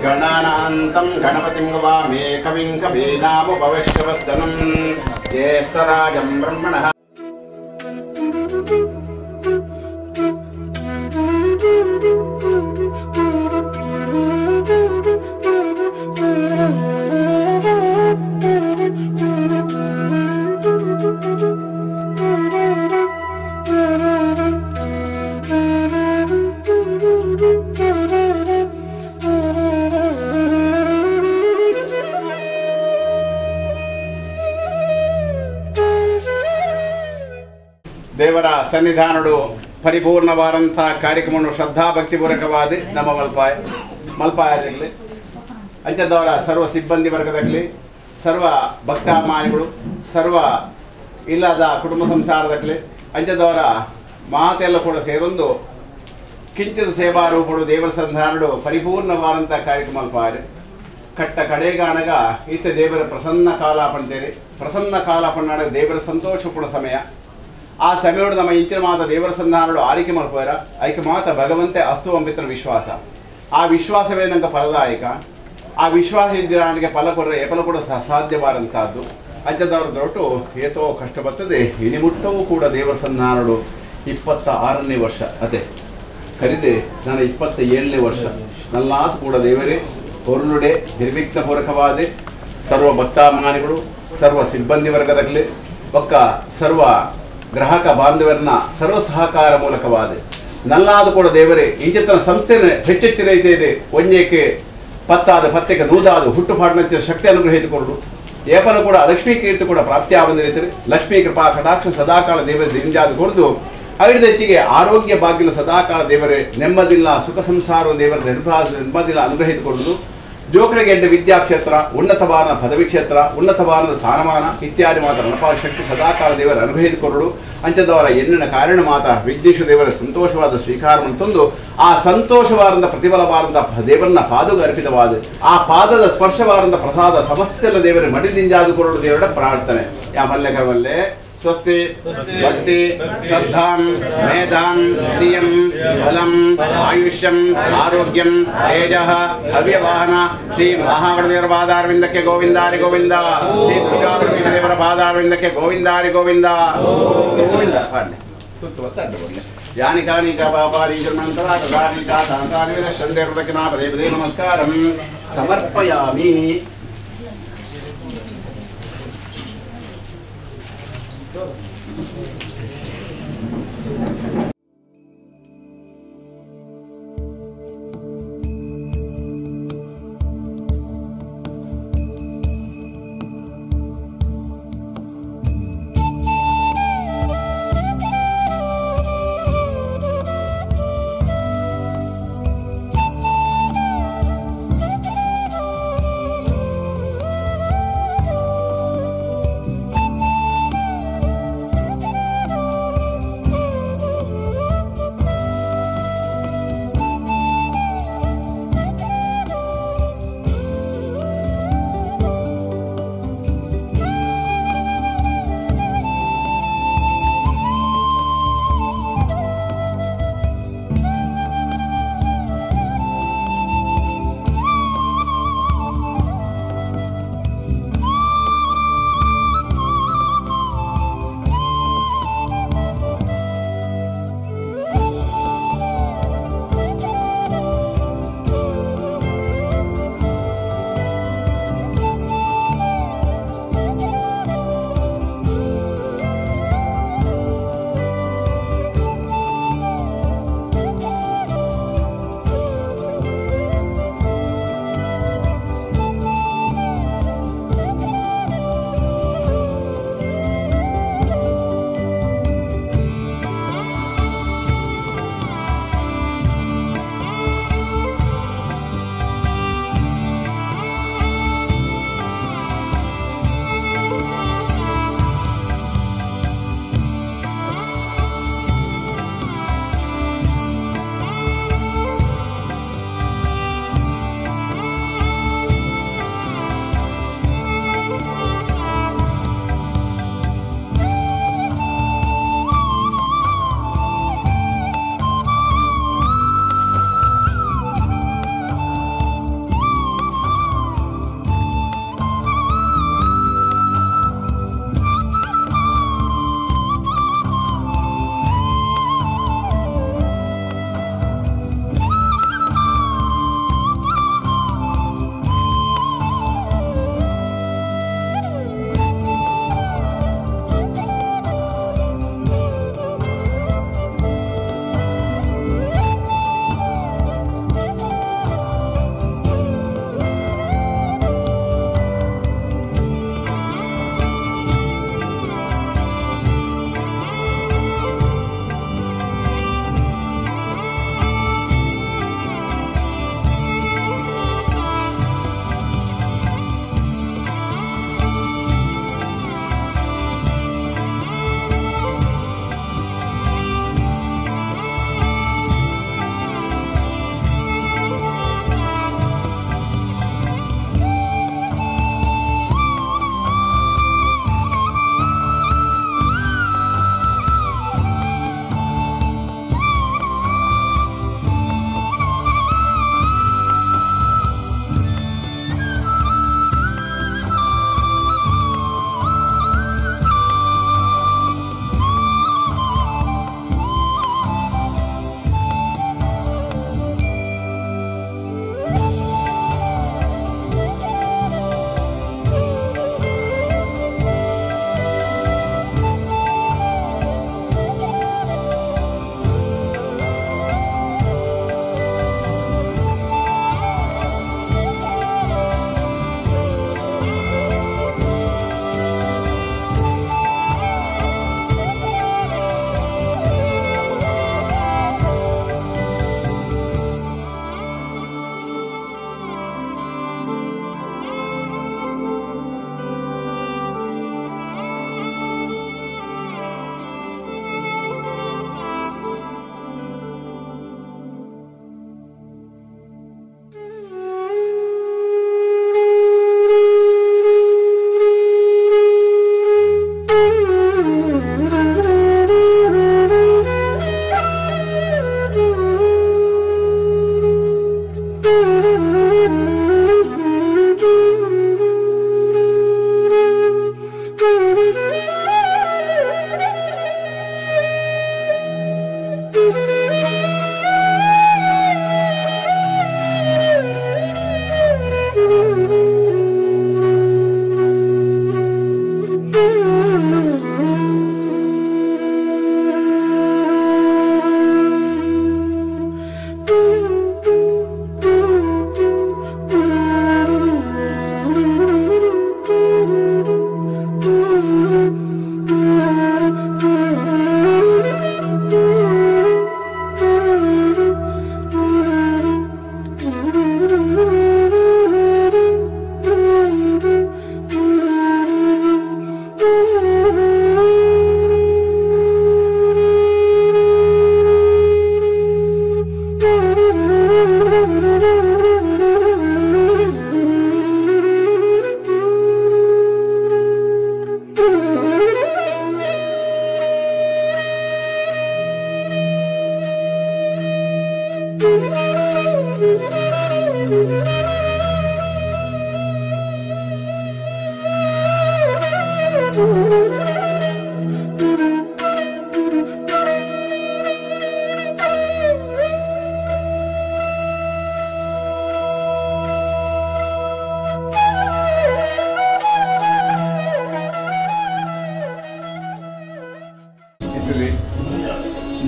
Speaker 1: गणानान्तं गणपतिं गवामे कविं कवीनामुपवश्यवर्धनं ज्येष्ठराजं ब्रह्मणः ದೇವರ ಸನ್ನಿಧಾನಡು ಪರಿಪೂರ್ಣವಾದಂಥ ಕಾರ್ಯಕ್ರಮವನ್ನು ಶ್ರದ್ಧಾಭಕ್ತಿಪೂರ್ವಕವಾದ ನಮ್ಮ ಮಲ್ಪಾಯ ಮಲ್ಪಾಯದಾಗಲಿ ಅಂಚದವರ ಸರ್ವ ಸಿಬ್ಬಂದಿ ವರ್ಗದಾಗಲಿ ಸರ್ವ ಭಕ್ತಾಭಿಮಾನಿಗಳು ಸರ್ವ ಇಲ್ಲದ ಕುಟುಂಬ ಸಂಸಾರದಾಗಲಿ ಅಂಚದವರ ಮಾತೆಲ್ಲ ಕೂಡ ಸೇರೊಂದು ಕಿಂಚಿತ ಸೇವಾರೂಪಡು ದೇವರ ಸನ್ನಿಧಾನಡು ಪರಿಪೂರ್ಣವಾದಂಥ ಕಾರ್ಯಕ್ರಮ ಮಲ್ಪಾಯ ಕಟ್ಟ ಕಡೆಗಾಣಗ ಈತ ದೇವರ ಪ್ರಸನ್ನ ಕಾಲಾಪಂತೇರಿ ಪ್ರಸನ್ನ ಕಾಲಾಪಣ್ಣಾಡ ದೇವರ ಸಂತೋಷಪೂರ್ಣ ಸಮಯ ಆ ಸಮಯಡು ನಮ್ಮ ಇಂಚಿನ ಮಾತ ದೇವರ ಸನ್ನಿಧಾನಡು ಆರಿಕೆ ಮಲ್ಪೋರ ಐಕೆ ಮಾತ ಭಗವಂತೆ ಅಸ್ತು ಅಂಬಿತನ ವಿಶ್ವಾಸ ಆ ವಿಶ್ವಾಸವೇ ನಂಗೆ ಫಲದಾಯಕ ಆ ವಿಶ್ವಾಸ ಇದ್ದಿರಾಣಿಗೆ ಫಲ ಕೊಡ್ರೆ ಎಫಲ ಕೂಡ ಸಾಧ್ಯವಾದಂಥದ್ದು ಅಂಥದವ್ರ ದೊಡ್ಡ ಏತೋ ಕಷ್ಟ ಬರ್ತದೆ ಇನಿಮುಟ್ಟವೂ ಕೂಡ ದೇವರ ಸನ್ನಿಧಾನಡು 26ನೇ ವರ್ಷ ಅದೇ ಕರಿದೆ ನಾನು 27ನೇ ವರ್ಷ ನಲ್ಲಾದ ಕೂಡ ದೇವರೇ ಹೊರಳುಡೆ ನಿರ್ವಿಘ್ನಪೂರ್ವಕವಾದ ಸರ್ವ ಭಕ್ತಾಭಿಮಾನಿಗಳು ಸರ್ವ ಸಿಬ್ಬಂದಿ ವರ್ಗದಾಗಲಿ ಒಕ್ಕ ಸರ್ವ ಗ್ರಾಹಕ ಬಾಂಧವರನ್ನ ಸರ್ವ ಸಹಕಾರ ಮೂಲಕವಾದ ನಲ್ಲಾದ ಕೂಡ ದೇವರೇ ಇಂಚಿತನ ಸಂಸ್ಥೆನ ಹೆಚ್ಚೆಚ್ಚು ರೈತ ಇದೆ ಒಂಜೇಕೆ ಪತ್ತಾದ ಪತ್ತೆಗೆ ನೂದಾದ ಹುಟ್ಟು ಪಾಡಿನ ಶಕ್ತಿ ಅನುಗ್ರಹಿಸಿಕೊಂಡು ಏಪನ ಕೂಡ ಲಕ್ಷ್ಮೀ ಕೀರ್ತಿ ಕೂಡ ಪ್ರಾಪ್ತಿ ಆವಂದಿರ್ತಾರೆ ಲಕ್ಷ್ಮೀ ಕೃಪಾ ಕಟಾಕ್ಷ ಸದಾಕಾಲ ದೇವರ ದಿಂಜಾದ ಕೊರದು ಐದೆಚ್ಚಿಗೆ ಆರೋಗ್ಯ ಭಾಗ್ಯನ ಸದಾಕಾಲ ದೇವರೇ ನೆಮ್ಮದಿಲ್ಲ ಸುಖ ಸಂಸಾರ ದೇವರ ನೆಮ್ಮದಿಲ್ಲ ಅನುಗ್ರಹಿಸಿಕೊಂಡು ಜೋಕರಿಗೆ ವಿದ್ಯಾಕ್ಷೇತ್ರ ಉನ್ನತವಾದ ಪದವಿ ಕ್ಷೇತ್ರ ಉನ್ನತವಾದ ಸ್ಥಾನಮಾನ ಇತ್ಯಾದಿ ಮಾತ್ರ ನಪಾಲ ಶಕ್ತಿ ಸದಾಕಾಲ ದೇವರ ಅನುಗ್ರಹಿಸಿಕೊರಡು ಅಂಚದವರ ಎಣ್ಣಿನ ಕಾರಣ ಮಾತ ವಿಘ್ನೇಶ್ವರ ದೇವರ ಸಂತೋಷವಾದ ಸ್ವೀಕಾರವನ್ನು ತಂದು ಆ ಸಂತೋಷವಾದಂಥ ಪ್ರತಿಫಲವಾದಂಥ ದೇವರನ್ನ ಪಾದುಗ ಅರ್ಪಿತವಾದ ಆ ಪಾದದ ಸ್ಪರ್ಶವಾದಂಥ ಪ್ರಸಾದ ಸಮಸ್ತೆಲ್ಲ ದೇವರ ಮಡಿದಿಂಜಾದು ಕೊರಡು ದೇವರ ಪ್ರಾರ್ಥನೆ ಯಾ ಮಲ್ಲೆಕರವಲ್ಲೇ ಸ್ವಸ್ತಿ ಭಕ್ತಿ ಶ್ರದ್ಧಾಂ ಮೇಧಾಂ ಶ್ರಿಯಂ ಬಲಂ ಆಯುಷ್ಯಂ ಆರೋಗ್ಯಂ ತೇಜಃ ಹವ್ಯವಾಹನ ಶ್ರೀ ಮಹಾಗಣದೇವರ ಪಾದಾರವಿಂದಕ್ಕೆ ಗೋವಿಂದಾರಿ ಗೋವಿಂದ ಶ್ರೀ ದುರ್ಗಾಪರಮೇಶ್ವರ ದೇವರ ಪಾದಾರವಿಂದಕ್ಕೆ ಗೋವಿಂದಾರಿ ಗೋವಿಂದ ಗೋವಿಂದ ಪಾಡ್ಲೆ ಸುತ್ತು ಒತ್ತಾಡ್ಲೆ ಕೊಡ್ಲೆ ಯಾನಿ ಕಾನಿ ಪಾಪಾರಿ ಜನ್ಮಂತರ ಕದಾನಿ ತಾನಿ ವಿನಶ್ಯಂತೆ ಪದೇ ಪದೇ ನಮಸ್ಕಾರಂ ಸಮರ್ಪಯಾಮಿ.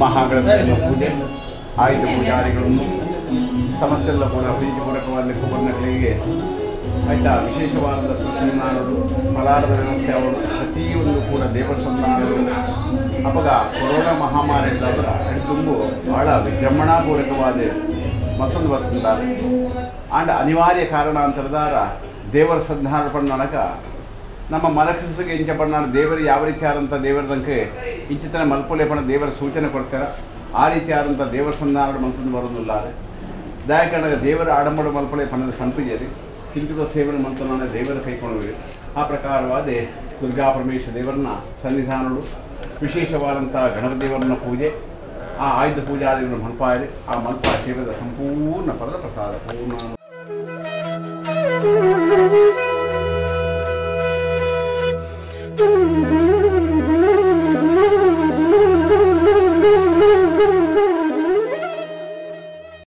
Speaker 1: ಮಹಾಗಣಪತಿಯ ಪೂಜೆ ಆಯುಧ ಪೂಜಾರಿಗಳನ್ನು ಸಮಸ್ತೆಲ್ಲ ಕೂಡ ಪ್ರೀತಿಪೂರ್ವಕವಾಗಿ ಕುಬರ್ನಗಳಿಗೆ ಆಯಿತಾ ವಿಶೇಷವಾದ ಸನ್ಮಾನಗಳು ಫಲಾರದ ವ್ಯವಸ್ಥೆ ಅವರು ಪ್ರತಿಯೊಂದು ಕೂಡ ದೇವರ ಸನ್ಮಾನಗಳು. ಅವಾಗ ಕೊರೋನಾ ಮಹಾಮಾರಿ ಇದ್ದಾಗರ ತುಂಬು ಭಾಳ ವಿಜೃಂಭಣಾಪೂರ್ವಕವಾದ ಮತ್ತೊಂದು ಬರ್ತಂತಾರೆ. ಆಂಡ ಅನಿವಾರ್ಯ ಕಾರಣಾಂತರದಾರ ದೇವರ ಸನ್ಮಾನ ಪಣ್ಣನಕ ನಮ್ಮ ಮನಸ್ಸಿಗೆ ಇಂಚ ಪಣ್ಣ ದೇವರು ಯಾವ ರೀತಿ ಆದಂಥ ದೇವರ ತನಕ ಇಂಚಿತನ ಮಲ್ಪೊಲೆ ಪಣ ದೇವರ ಸೂಚನೆ ಕೊಡ್ತಾರೆ. ಆ ರೀತಿ ಆದಂಥ ದೇವರ ಸನ್ಮಾನ ಮಂತಂದು ಬರೋದಿಲ್ಲ. ದಯಕಂಡಾಗ ದೇವರ ಆಡಂಬರ ಮಲ್ಪೊಲೆ ಪಣ್ಣದ ಕಣ್ಪಿಜರಿ ಕಿಂಚುಡ ಸೇವನೆ ಮಂತನ ದೇವರ ಕೈಕೊಂಡು ಆ ಪ್ರಕಾರವಾದ ದುರ್ಗಾ ಪರಮೇಶ ದೇವರನ್ನ ಸನ್ನಿಧಾನಗಳು ವಿಶೇಷವಾದಂಥ ಗಣಪದೇವರನ್ನ ಪೂಜೆ ಆ ಆಯುಧ ಪೂಜಾದಿಗಳನ್ನು ಮಲ್ಪಾಯರಿ ಆ ಮಲ್ಪ ಸೇವದ ಸಂಪೂರ್ಣ ಪರದ ಪ್ರಸಾದ ಪೂರ್ಣ.